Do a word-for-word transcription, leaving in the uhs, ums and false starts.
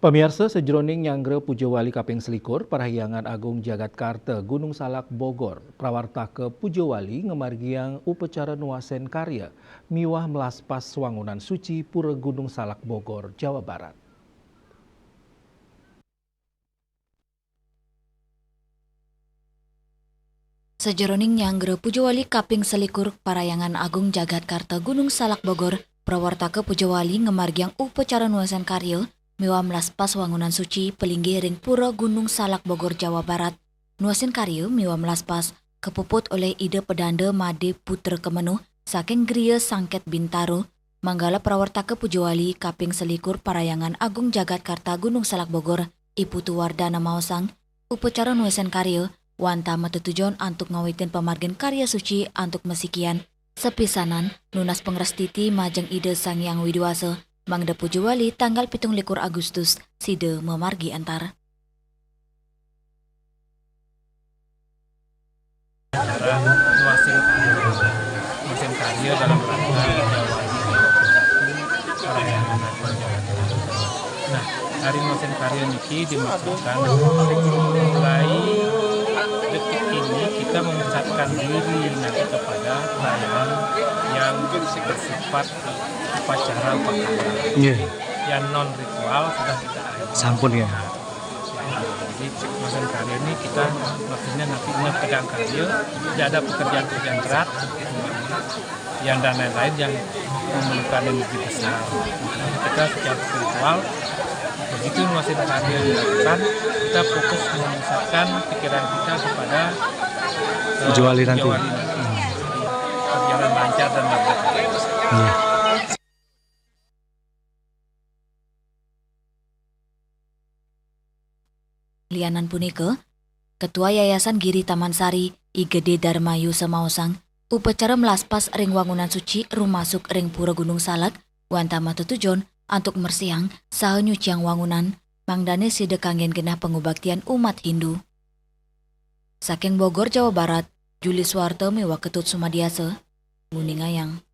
Pamiarsa, sajeroning nyanggra Puja Wali kaping selikur, Parahyangan Agung Jagat Karta, Gunung Salak, Bogor, prawartaka Puja Wali ngamargiang upacara nuasin karya miwah melaspas wangunan suci Pura Gunung Salak, Bogor, Jawa Barat. Sajeroning nyanggra Puja Wali kaping selikur, Parahyangan Agung Jagat Karta, Gunung Salak, Bogor, prawartaka Puja Wali ngamargiang upacara nuasin karya miwah melaspas wangunan suci palinggih ring Pura Gunung Salak, Bogor, Jawa Barat. Nuasin karya miwah melaspas kapuput olih Ida Pedanda Made Putra Kemenuh saking Griya Sangket Bintaro. Manggala prawartaka Puja Wali kaping selikur, Parahyangan Agung Jagat Karta, Gunung Salak, Bogor, I Putu Wardana maosang, upacara nuasin karya wantah matetujon antuk ngawitin pamargin karya suci antuk masikian, sapisanan nunas pangrastiti majeng Ida Sang Hyang Widi Wasa, mangda Puja Wali tanggal pitung likur Agustus sida mamargi antar. Nuasin karya. Nuasin karya dalam rangka Parahyangan. Nah, hari nuasin karya niki dimaksudkan mulai detik ini kita memusatkan diri nanti kepada perayaan yang bersifat upacara upacara. Nggih. Yang non ritual sudah kita akhiri. Sampun ya. Jadi, nuasin karya ini kita maksudnya nanti ingat pegang karya, tidak ada pekerjaan-pekerjaan berat, yang dan lain-lain yang memerlukan energi besar. Kita secara spiritual, begitu nuasin karya dilakukan, kita fokus memusatkan pikiran kita kepada, eh, Puja Wali nanti. Puja Wali nanti. Berjalan lancar dan berkah. Iya. Lianan punika, Ketua Yayasan Giri Taman Sari, I Gede Darma Yusa maosang, upacara melaspas ring wangunan suci rumasuk ring Pura Gunung Salak wantah matetujon antuk mersihang saha nyuciang wangunan, mangdane sida kanggen genah pangubaktian umat Hindu. Saking Bogor, Jawa Barat, Juli Suwarta miwah Ketut Sumadiasa, nguningayang.